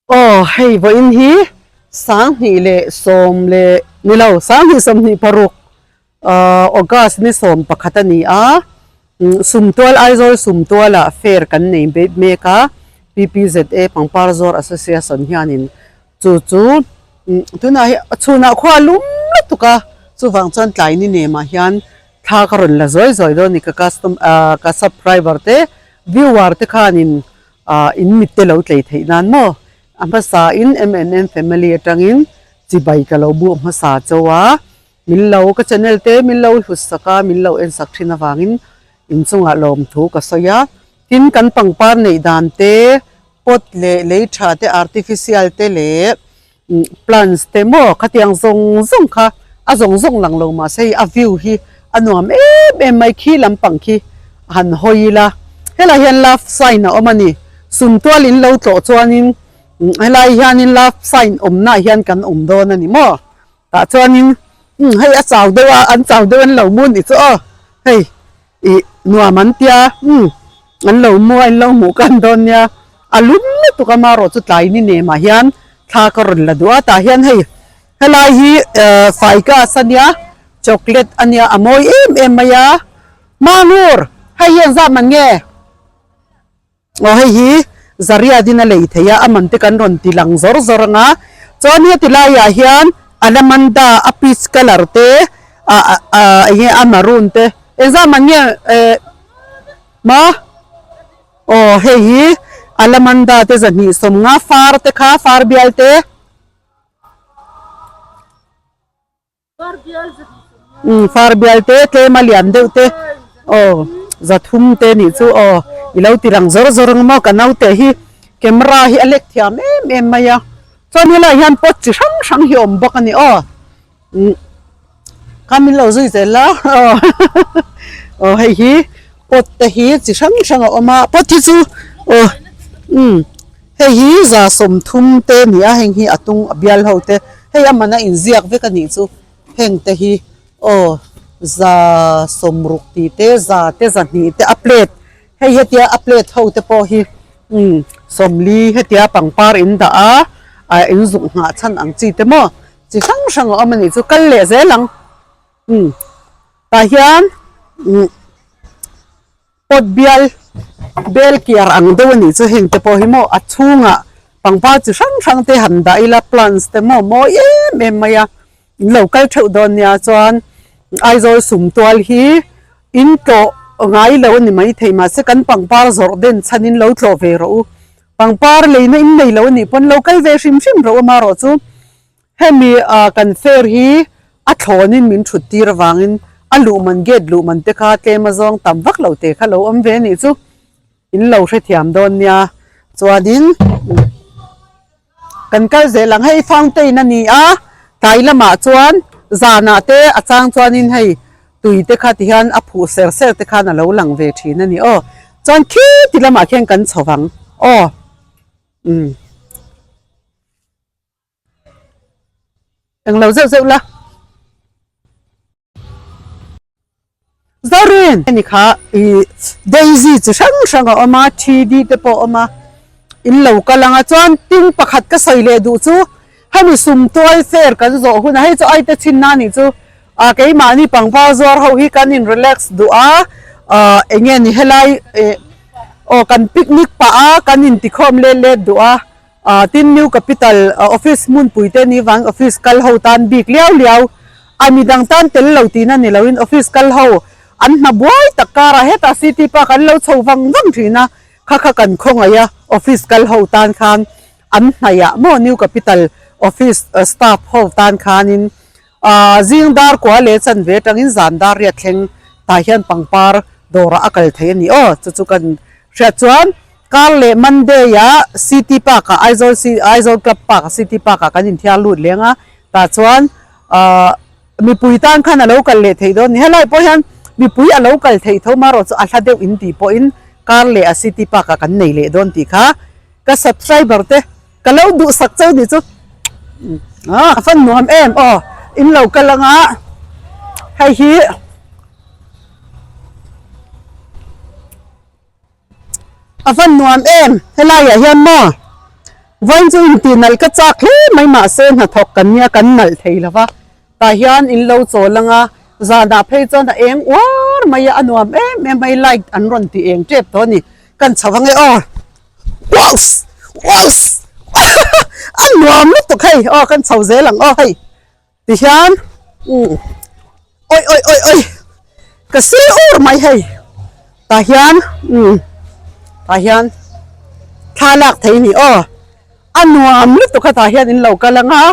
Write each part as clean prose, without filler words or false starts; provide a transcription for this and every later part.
Aw hei vawiin hi sanghnih leh sawm leh ni lo sanghnih sawmhnih paruk ahh August ni sawm pakhat a ni a Sumtual Aizawl Sumtualah fair kan nei mek a P_P_Z_A Pangpar Zawr Association hianin chu chu tunah hi chhunah khua lum lutuk a chuvang chuan tlai ni nemah hian thla ka rawn la zawi zawi dawn a ni ka custom ahh ka subscriber te viewer te khanin Ah in mit te lo tlei theih nan maw? A hmasa in MNM family atangin chibai ka lo buh hmasa chauh a, min lo ka channel te min lo hlut sak a, min lo en sak thin avangin inchungah lawmthu ka sawi a. Tin kan pangpar neih dan te, pot leh lei tha te, artificial te leh plants te maw khatiang zawng zawng kha a zawng zawng lang lo mahse hei a view hi a nuam em em mai khi lampang khi han hawi ila helai hian love sign a awm a ni sumtual in lo tlawh chuanin helai hianin love sign awmna ah hian kan awm dawn a ni maw tah chuanin hei a chau deuh a an chau deuh an lo mu ni chu aw hei. Ih nuam an tia umm an lo mu a in lo hmuh kan dawn nia a lum lutuk a marawh chu tlai ni nem ah hian thla ka rawn la duh a tah hian hei helai hi ehh faigas a nia chocolate a nia a mawi em em mai a mangur hei hi engzat man nge. Aw hei hi Zariat in a lei thei a, a man te kan rawn ti lang zawr zawr ang a, chuan heti laiah hian alamanda a peach colour te ah ah eng nge a maroon te engzah man nge eh ma aw hei hi alamanda te zahnih sawmnga far te kha far bial te. Umm far bial te tlem a lian deuh te aw zathum te nih chu aw i lo ti rang zawr zawr ang maw ka naute hi camera hi a lek thiam em em mai a chuan helaiah hian pot chi hrang hrang hi a awm bawk a ni aw umm kha min lo zui zel a aw aw hei hi pot te hi chi hrang hrang a awm a pot hi chu aw umm. Hei hi za sawmthum te a ni a, heng hi a tung a bial ho te, hei a man a inziak vek a nih chu, heng te hi aw za sawmruk tih te za te zahnih te a plate hei hetia a plate ho te pawh hi umm sawmli hetia pangpar in dah a ah in zuk nghah chhan ang chi te maw chi hrang hrang a awm a nih chu kal leh zel ang umm tah hian umm. Pot bial bel kiar ang deuh a nih chu heng te pawh hi maw a chhungah pangpar chi hrang hrang te han dah ila plants te maw mawi em em mai a in lo kal theuh dawn nia chuan Aizawl sumtual hi in tlawh ngai lo a ni maithei mahse kan pangpar zawrh den chhan in lo tlawh ve rawh u pangpar leina in nei lo a nih pawn lo kal ve hrim hrim rawh u amaherawh chu Hemi ah kan fair hi a thlawnin min thut tir avangin a luh man gate luh man te kha tlem a zawng tam vak lo te kha lo awm ve anih chu in lo hrethiam dawn nia chuanin kan kal zel ang hei fountain a ni a tlai lamah chuan zanah te a chang chuanin hei tui te kha tihian a phuh ser ser te khan a lo lang ve thin a ni aw chuan khiti lamah khian kan chho vang aw umm. Englo zeuh zeuh la. Zorin! Hemi kha ih daisy chi hrang hrang a awm a, thidi te pawh a awm a, in lo kal ang a chuan tin pakhat ka sawi leh duh chu hemi sumtual fair kan zawh hunah hei chu aite chhinna anih chu ah keimahni pangpar zuar ho hi kan in relax duh a ah eng nge ni helai ih aw kan picnic pah a kan intikhawm let let duh a. Ah tin New Capital office hmunpui te ni vang office kal ho tan bik liau liau a midang tan tel lo tihna ni loin office kal ho an hna buai tak karah hetah city park an lo chho vang vang thin a kha kha kan khawngaih a office kal ho tan khan an hnaih ah maw New Capital office staff ho tan khanin ah zing dar kua leh chanve atangin zan dar riat thleng tah hian pangpar dawrah a kal thei a ni aw chu chu kan hriat chuan. Kar leh Monday ah City Park ah Aizawl Aizawl Club Park ah City Park ah kan inthiar lut leng a, tah chuan ahh mipui tan khan a lo kal leh theih dawn a ni. Helai pawh hian mipui a lo kal theih tho marawh chu a hla deuh in tih pawhin kar leh a City Park ah kan nei leh dawn tih kha ka subscriber te ka lo duhsak cheu ni chu ah a fan nuam em aw in lo kal anga hei hi. A van nuam em helaiah hian maw Vawiin chu intih nalh ka chak hle mai mahse hnathawk kan nia kan nalh thei lo va, tah hian in lo chawl ang a, zanah phei chuan a eng uar mai a, a nuam em em mai light an rawn ti eng tep tawh a ni, kan chho ang e aw Wows! Wows! A nuam lutuk hei aw kan chho zel ang aw hei. Tihian umm awi awi awi awi ka sir ur mai hei tah hian umm tah hian thla lak thei a ni aw a nuam lutuk a tah hian in lo kal ang a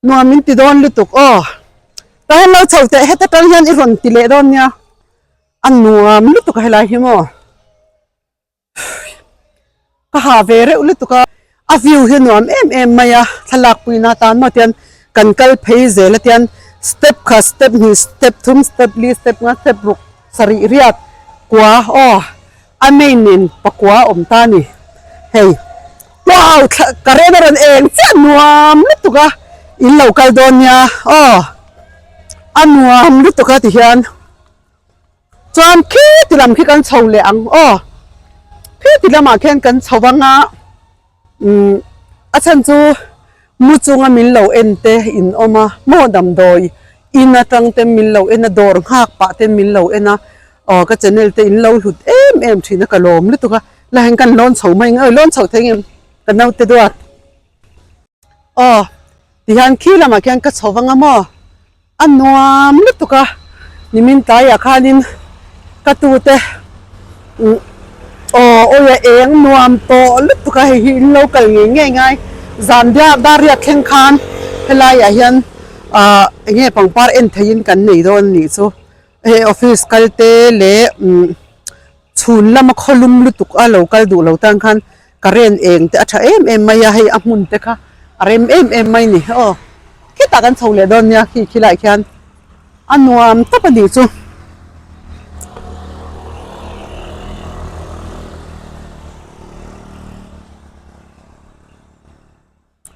nuam in ti dawn lutuk aw tah hian lo chho teh heta tang hian i rawn ti leh dawn nia a nuam lutuk a helai hi maw. Ka ha ve reuh lutuk a, a view hi nuam em em mai a, thlalak puina atan maw tian kan kal phei zel a tian step kha step hnih step thum step li step nga step ruk sarih riat kua aw a main in pakua a awm ta a ni hei wow thla current a rawn eng chiah nuam lutuk a in lo kal dawn nia aw a nuam lutuk a ti hian. Chuan khi ti lam khi kan chho leh ang aw, khi ti lamah khian kan chho vang a, umm a chhan chu mu chunga min lo en te in awm a, maw damdawi in atang te min lo en a, dawr nghak pah te min lo en a, aw ka channel te in lo hlut em em thin a ka lawm lutuk a, la hian kan lawn chho mai ang e, lawn chho thei ngem ka naute duat. Aw tihian khi lamah khian ka chho vang a maw a nuam lutuk a nimin tlaiah khanin ka tute umm aw awi a eng nuam tawh lutuk a hei hi in lo kal ngei ngei ngai zan biak dar riat thleng khan helaiah hian ah eng nge pangpar en theihin kan nei dawn a nih chu hei office kal te leh umm. Chhun lama khawlum lutuk a lo kal duh lo tan khan current eng te a tha em em mai a, hei a hmun te kha a rem em em mai ni aw. Khitah kan chho leh dawn nia khi khilaiah khian a nuam tawp a nih chu.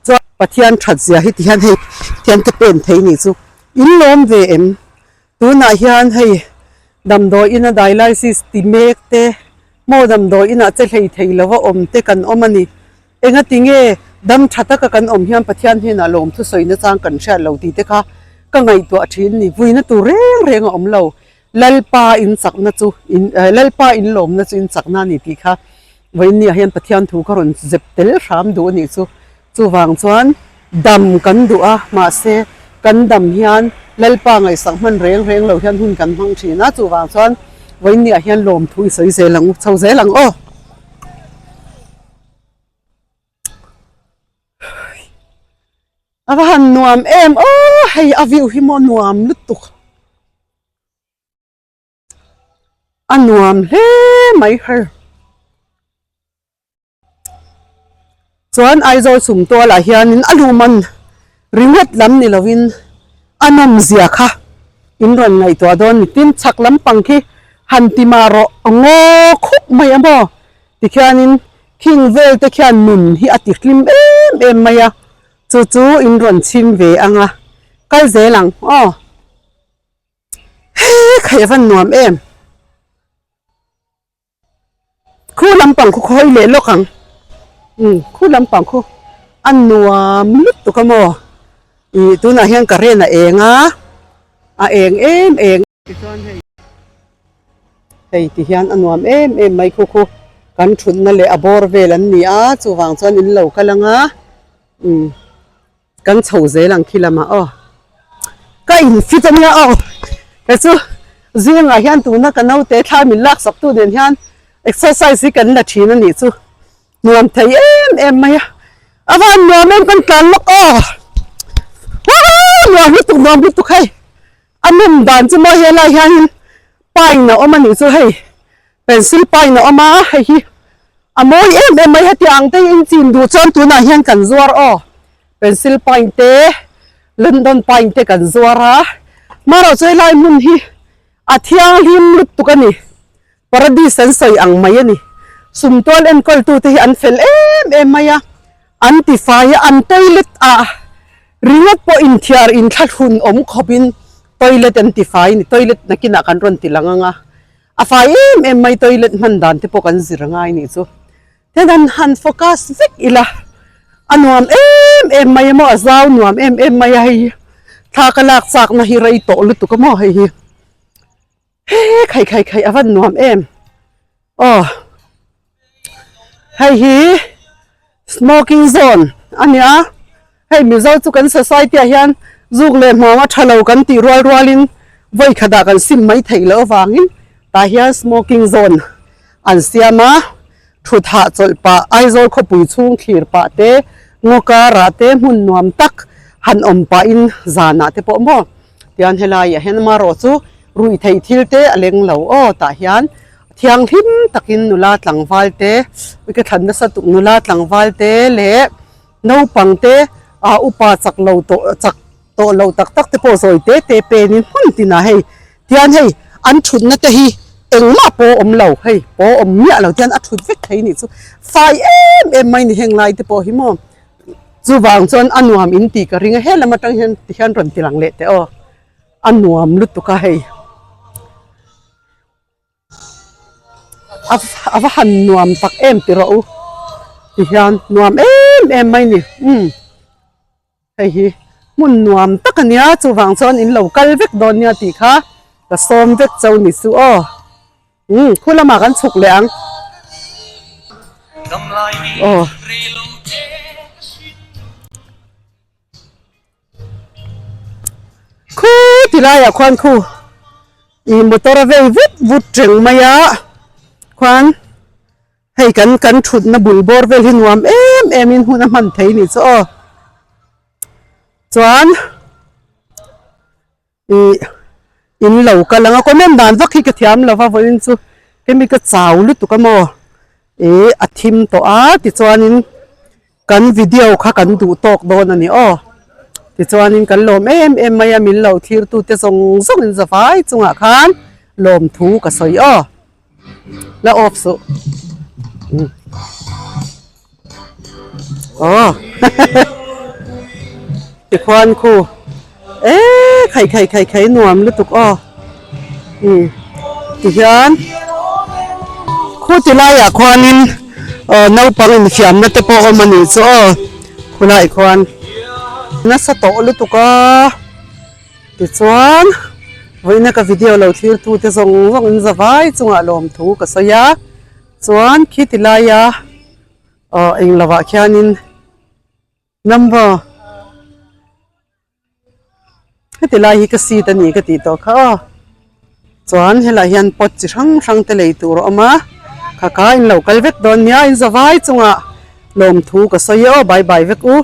Chuan Pathian that zia hi ti hian hei thian te pen thei nih chu in lawm ve em? Tunah hian hei damdawi ina dialysis ti mek te maw damdawi inah che hlei thei lova awm te kan awm a ni. Engati nge dam tha taka kan awm hian Pathian hnenah lawm thusawi nachang kan hriat lo tih te kha ka ngaihtuah thin ni. Vuina tur reng reng a awm lo. Lalpa in chakna chu in Lalpa in lawmna chu in chakna a ni tih kha Vawiinniah hian Pathian thu ka rawn zep tel hram duh a nih chu. Chuvang chuan dam kan duh a, mahse kan dam hian Lalpa ngaihsak hman reng reng lo hian hun kan hmang thin a, chuvang chuan vawiinniah hian lawmthu i sawi zel ang u, chho zel ang aw. A va han nuam em aw, hei a view hi maw nuam lutuk. A nuam hle mai her. Chuan Aizawl Sumtualah hianin a luman ringawt lam ni lovin a nawmzia kha in rawn ngaihtuah dawn ni. Tin, chhak lampang khi han ti mah rawh ngaw khup mai a maw? Tikhianin khing vel te khian nun hi a ti hlim em em mai a, chu chu in rawn chhim ve ang a, kal zel ang aw. He khai a van nuam em. Khu lampang khu khawi leh lawk ang. Umm khu lampang khu a nuam lutuk a maw. Ih tunah hian current a eng a, a eng em em. Tichuan hei hei ti hian a nuam em em mai khu khu kan thutna leh a bawr vel an ni a chuvang chuan in lo kal ang a umm. Kan chho zel ang khi lamah aw. Ka in fit ania aw. Kei chu zingah hian tuna ka naute thla min lak sak tu nen hian exercise hi kan la thin a nih chu. Nuam thei em em mai a. A van nuam em kan tlan lawk aw. Woohoo nuam lutuk nuam lutuk hei. A nawm dan chu maw helai hianin pine a awm a nih chu hei. Pencil pine a awm a hei hi a mawi em em mai hetiang ang te hi in chin duh chuan tunah hian kan zuar aw pencil pine te London pine te kan zuar a marawh chu helai hmun hi a thianghlim lutuk a ni paradise an sawi ang mai a ni sumtual enkawl tu te hi an fel em em mai a an tifai a an toilet ah ringawt pawh inthiar inthlahlun awm khawp in toilet an tifai a ni toilet nakinah kan rawn ti lang ang a. A fai em em mai toilet hman dan te pawh kan zir a ngai nih chu. Tian han han focus vek ila a nuam em em mai a maw a zau nuam em em mai a hei hi thla ka lak chak na hi rei tawh lutuk a maw hei hi he khai khai khai a van nuam em aw hei hi smoking zone a nia hei mizo chu kan society ah hian zuk leh hmuam a tha lo kan tih rual rual in vawi khat ah kan sim mai theih loh avangin tah hian smoking zone an siam a thut hah chawlh pah Aizawl khawpui chhung thlir pah te ngaw karah te hmun nuam tak han awm pah in zanah te pawh maw tian helai ah hian amaherawh chu ruih theih thil te a leng lo aw tah hian thianghlim takin nula tlangval te ui ka thlan nasa tuk nula tlangval te leh naupang te ah upa chak lo tawh chak tawh lo tak tak te pawh zawi te te pen in hmun tinah hei tian hei an thutna te hi engmah pawh awm lo hei pawh awm miah lo tian a thut vek thei nih chu fai em em mai ni heng lai te pawh hi maw chuvang chuan a nuam in tih ka ring a helam atang hian tihian rawn ti lang leh teh aw a nuam lutuk a hei. A va han nuam tak em ti rawh u ti hian nuam em em mai ni umm hei hi hmun nuam tak a nia chuvang chuan in lo kal vek dawn nia tih kha ka sawm vek chauh ni chu aw umm khu lamah kan chhuk leh ang aw. Khu ti laiah khuan khu ih motor a vei vut vut reng mai a khuan hei kan kan thutna bul bawr vel hi nuam em em in hun a hman thei ni chu aw chuan ih in lo kal ang a comment dan vak hi ka thiam lo va vawiin chu kemi ka chau lutuk a maw ih a thim tawh a tichuanin kan video kha kan duh tawk dawn a ni aw tichuanin kan lawm em em mai a min lo thlir tu te zawng zawng in zavai chungah khan lawmthu ka sawi aw la off suh aw tikhuan khu eee khai khai khai khai nuam lutuk aw umm tihian khu ti laiah khuanin aw naupang infiamna te pawh a awm a nih chu aw khulaiah khuan nasa tawh lutuk a. Tichuan, vawiina ka video lo thlir tute zawng zawng in zavai chungah lawmthu ka sawi a, chuan khiti laia aw eng lovah khianin number heti lai hi ka seat a ni ka tih tawh kha aw, chuan helaiah hian pot chi hrang hrang te lei tur a awm a, kha kha in lo kal vek dawn nia in zavai chungah lawmthu ka sawi a aw bye bye vek u.